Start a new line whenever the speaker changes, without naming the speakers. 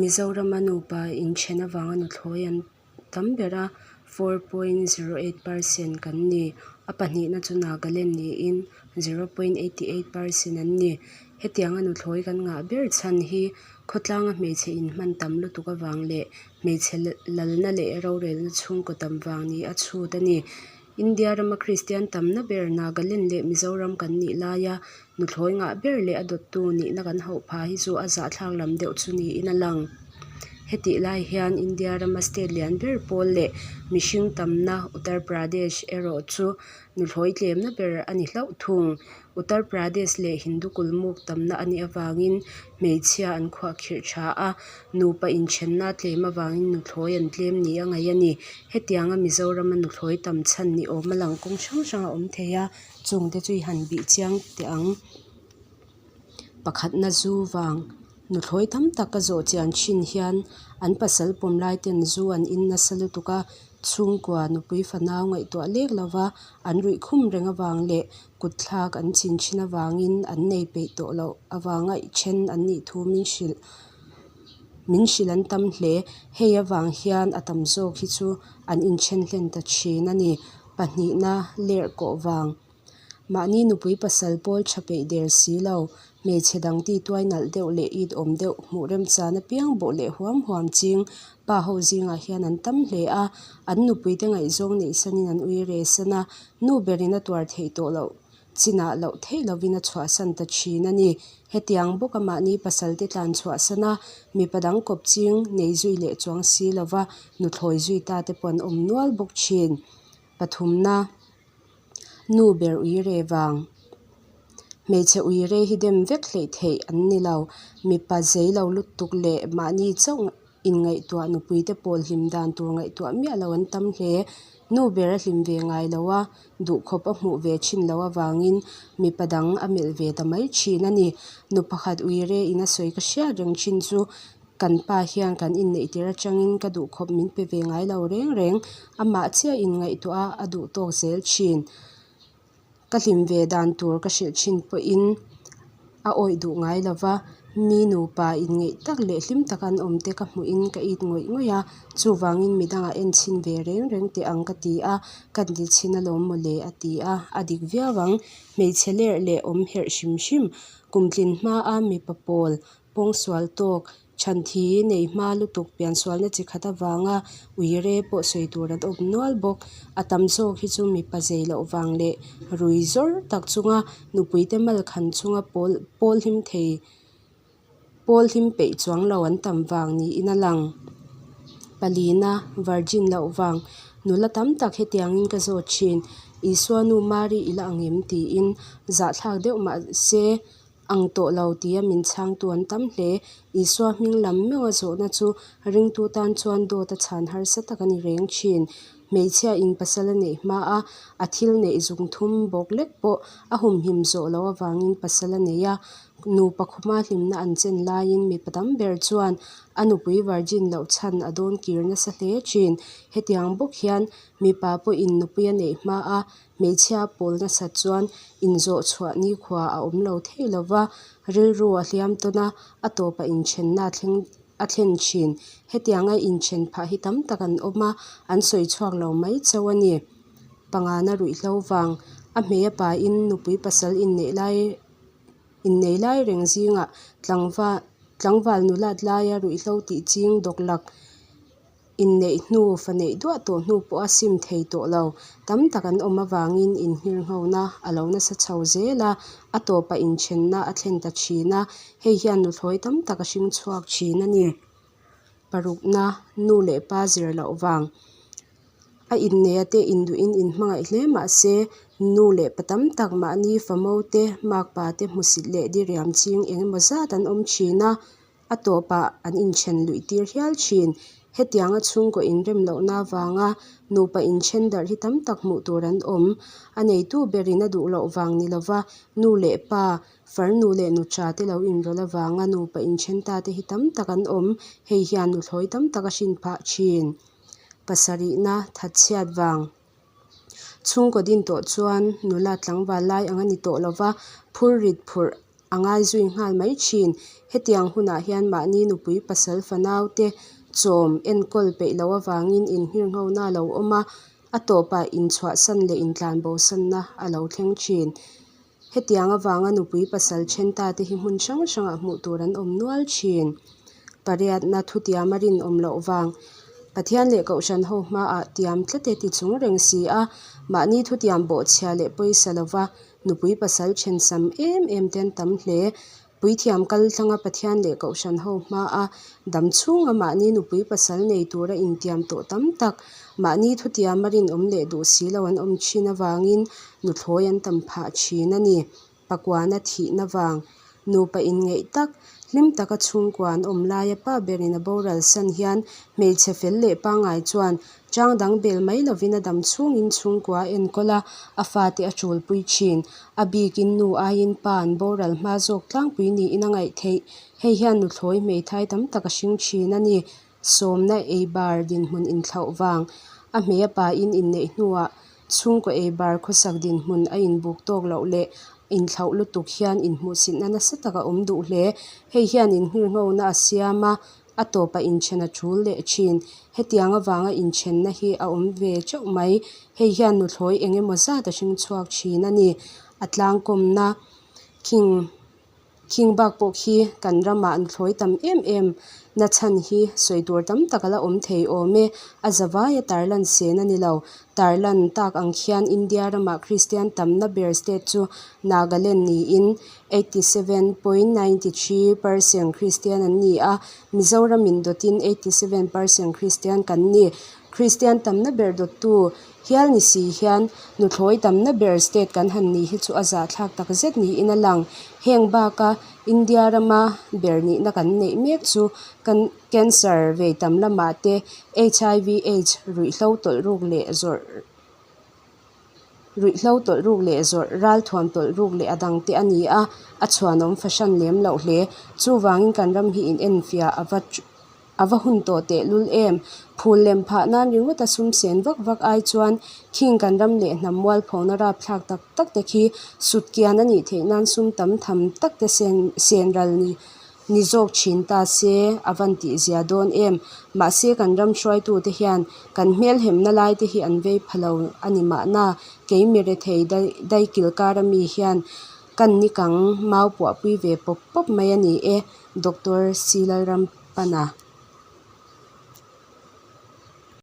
Mizorama nupa inthen avanga nuthlawi an tam ber a, 4.08 percent kan ni. A pahnihna chu Nagaland niin 0.88 percent an ni. Hetianga nuthlawi kan ngah ber chhan hi khawtlanga hmeichhe inhman tam lutuk avang leh hmeichhe lalna leh rorelna chhungkaw tam vang ni a chhut a ni. India rama Kristian tamna ber Nagaland leh Mizoram kan nih laia nuthlawi ngah ber leh a dawttu nihna kan hauh pha hi chu a zahthlak lam deuh chu niin a lang. Hetih lai hian India rama state lian ber pawl leh mihring tamna Uttar Pradesh erawh chu nuthlawi tlemna ber a ni hlauh thung. Uttar Pradesh leh Hindu kulmuk tamna a nih avangin hmeichhia an khuahkhirh tha a, nupa inthenna tlem avangin nuthlawi an tlem ni a ngaih a ni. Hetianga Mizorama nuthlawi tam chhan ni awm a lang kawng hrang hrang a awm thei a, chungte chu i han bih chiang teh ang. Pakhatna zu vang, nuthlawi tam tak ka zawh chian thin hian an pasal pawm lai ten zu an in nasa lutuk a, chhungkua nupui fanau ngaihtuah lek lova an ruih khum reng avang leh kutthlak an chin thin avangin an nei peih tawh loh avanga i then an nih thu min hrilh min hrilh an tam hle. Hei avang hian a tam zawk hi chu an inthen hlen ta thin a ni. Pahnihna lerh kawh vang. Mahni nupui pasal pawl tha peih der si lo, hmeichhe dang ti tuai nalh deuh leh it awm deuh hmuh remchan apiang bawh leh huam huam ching pa ho zingah hian an tam hle a, an nupuite ngaihzawng neih sanin an ui re san a, nu berin a tuar theih tawh loh chinah loh theih lovin a chhuahsan ta thin a ni. Hetiang bawka mahni pasalte tlan chhuahsan a, mipa dang kawp ching nei zui leh chuang si lova nuthlawi zui ta te pawh an awm nual bawk thin. Pathumna. Nu ber uire vang. Hmeichhe uire hi dem vek hleih theih an ni lo. Mipa zei lo lutuk leh mahni chauh inngaihtuah nupuite pawl hlim dan tur ngaihtuah miah lo an tam hle. Nu ber a hlim ve ngai lo a, duhkhawp a hmuh ve thin lo avangin mipa dang a melh ve ta mai thin a ni. Nu pakhat uire in a sawi ka hriat reng thin chu Kan pa hian kan inneih tir atangin ka duhkhawp min pe ve ngai lo reng reng, amah chiah in ngaihtuah a a duh tawk zel thin. Ka hlim ve dan tur ka hrilh thin pawhin a awih duh ngai lo va, mi nupa inngeih tak leh hlim taka an awm te ka hmuhin ka it ngawih ngawih a, chuvangin midangah en chhin ve reng reng teh ang ka ti a, ka ni chhin alawm mawle a ti a, a dik viau ang. Hmeichhe lerh leh awm herh hrim hrim, kumtlin hmaa mipa pawl Pawngsual tawk, chhanthi nei hma lutuk piansualna chi khat avanga uire pawh sawi tur an awm nual bawk. A tam zawk hi chu mipa zei loh vang leh rui zawr tak chunga nupuite mal khan chunga pawl pawl hlim thei pawl hlim peih chuang lo an tam vang niin a lang. Palina, Virgin loh vang, nula tam tak hetiangin ka zawt thin, Isua nu Mari i la ang em? tiin zahthlak deuh mah se Ang tawh lo tia min chhangtu an tam hle. Isua hming lam meuh a zawhna chu ringtu tan chuan dawt a chhan harsa tak a ni reng thin. Hmeichhia in pasal a neih hma a, a thil neih zung thum bawk lek pawh a humhim zawh loh avangin pasal a nei a. Nupa khuma hlimna an chen laiin mipa tam ber chuan a nupui virgin loh chhan a dawn kir nasa hle thin. Hetiang bawk hian mipa pawhin nupui a neih hma a, Hmeichhia pawl nasat chuan inzawh chhuah nikhua a awm lo thei lo va, rilru a hliam tawn a, a tawpa inthenna a thleng a thlen thin. Hetianga inthen phah hi tam tak an awm a, an sawi chhuak lo mai chauh a ni. Pangana ruihhlo vang, a hmei a pain nupui pasal inneih lai innei lai reng zingah tlangva tlangval nulat laia ruihhlo tih ching dawklak Inneih hnu, fa neih duah tawh hnu pawh a sim thei tawh lo. Tam tak an awm avangin inhirnghona a lo nasa chho zel a, a tawpah inthenna a thlen ta thin a, hei hian nuthlawi tam tak a hring chhuak thin a ni. Parukna, nu leh pa zir loh vang. A inneia te induhin inhmangaih hle mah se, nu leh pa tam tak mahni famo te, makpa te hmusit leh diriam ching eng emaw zat an awm thin a, A tawpah an inthen luih tir hial thin. Hetianga chhungkaw inrem lohna avanga nupa inthen darh hi tam tak hmuh tur an awm. A neitu berin a duh loh vang ni lova nu leh pa, farnu leh nuṭa te lo inrawlh avanga nupa inthen ta te hi tam tak an awm. Hei hian nuthlawi tam tak a hrin phah thin. Pasarihna thatchhiat vang. Chhungkaw din tawh chuan nula tlangval lai ang a ni tawh lova, phur rit phurh. a ngai zui nghal mai thin. Hetiang hunah hian mahni nupui pasal fanau te chawm enkawl peih loh avangin inhmirnghona a lo awm a, a tawpah inchhuahsan leh intlanbosanna a lo thleng thin. Hetiang avanga nupui pasal then ta te hi hmun hrang hrangah hmuh tur an awm nual thin. Pariatna thutiam a rinawm loh vang Pathian leh Kohhran ho hmaah tiam tlat e ti chung reng si a, mahni thutiam bawhchhia leh pawisa lova nupui pasal then sam em em te an tam hle. Puithiam kal tlanga Pathian leh Kohhran ho hmaa dam chhunga mahni nupui pasal nei tura intiam tawh tam tak, mahni thutiama rinawm leh duh si lo an awm thin avangin nuthlawi an tam phah thin a ni. Pakuana thihna vang nupa inngeih tak, hlim taka chhungkua an awm laia pa berin a boral san hian hmeichhe fel leh pangngai chuan Chang dang bel mai lovin a dam chhungin chhungkua a enkawl a, a fate a chulpui thin. A bikin nu aiin pa an boral hma zawk tlangpui niin a ngaih theih. Hei hian nuthlawi hmeithai tam tak a hring thin a ni. Sawmna ei bar dinhmun inthlauh vang a hmei a pain inneih hnuah chhungkaw ei bar khawsak dinhmun a inbuk tawk loh leh inthlauh lutuk hian inhmuhsitna nasa tak a awm duh hle. Hei hian inhngirngona a siam a, A tawpah inthen a tul leh thin. Hetiang avanga inthenna hi a awm ve teuh mai. Hei hian nuthlawi eng emaw zat a hring chhuak thin a ni. A tlangkawmna khing khing bak pawh khi kan ramah nuthlawi tam em em na chhan hi sawi tur tam tak a la awm thei awm e. A zavaia tarlan sen a ni lo. Tarlan tak ang khian India ramah Kristian tamna ber state chu Nagaland niin 87.93 percent Kristian an ni a, Mizoramin dawtin 87 percent Kristian kan ni. Kristian tamna ber dawttu hial ni si hian nuthlawi tamna ber state kan han nih hi chu a zahthlak tak zet niin a lang. Heng baka India rama ber nihna kan neih mek chu kan cancer vei tam lamah te HIV aids ruihhlo tawlh ruk leh zawrh Ruihhlo tawlh ruk leh zawrh, ralthuam tawlh ruk leh a dang te a ni a, a chhuanawm fahran lem loh hle. Chuvangin kan ram hi in enfiah a va a va hun tawh teh lul em? Phul lem phah nan ringawt a sum sen vak vak ai chuan khing kan ram leh hnam mualphona rapthlak tak tak te khi sut kian a nih theih nan sum tam tham tak te sen sen ral ni Ni zawk thin ta se a van tih zia dawn em? Mahse kan ram hruaitute hian kan hmelhemna lai te hi an vei pha lo a ni mahna kei mi rethei daikil kar ami hian kan nikang mau puahpui ve pawp pawp mai a ni e, Doctor C Lalrampana.